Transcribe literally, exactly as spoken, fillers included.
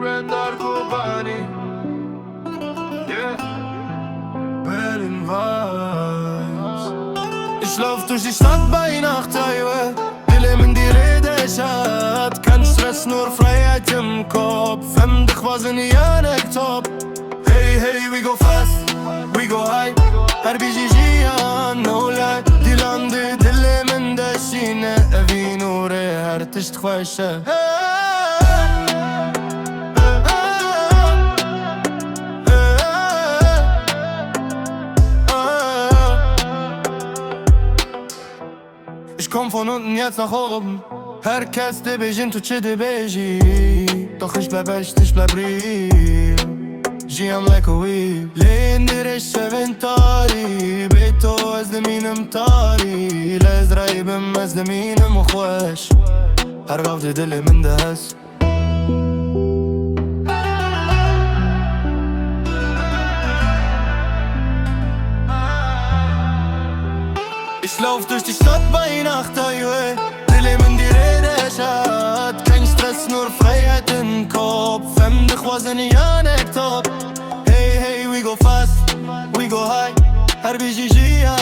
Brand Argobani. Yeah. Berlin Vibes. Ich lauf durch die Stadt bei Nacht, Highway. Dillem en die Räder, ich hat kein Stress, nur Freiheit im Kopf. Hem dich was in die Janek top. Hey, hey, we go fast, we go high. Her B G G an, no lie. Die lande Dillem en der Schiene, wie nur er hat dich. Ich komm vun unge jetz noh ove. Her kes debegin to tschedebegi. Doch ich bliev echt, ich bliev real. G M like a wheel. Legendärisch Eventari. Beto es de minem Tari. Les Reibem es de minem Chwesch. Her gav de Dillem en der Hess. Ich lauf durch die Stadt bei Nacht, Highway. Dillem en die Räder, ich hat kein Stress, nur Freiheit im Kopf. Hem dich was in die Janek top. Hey, hey, we go fast, we go high. Her B G G, ja,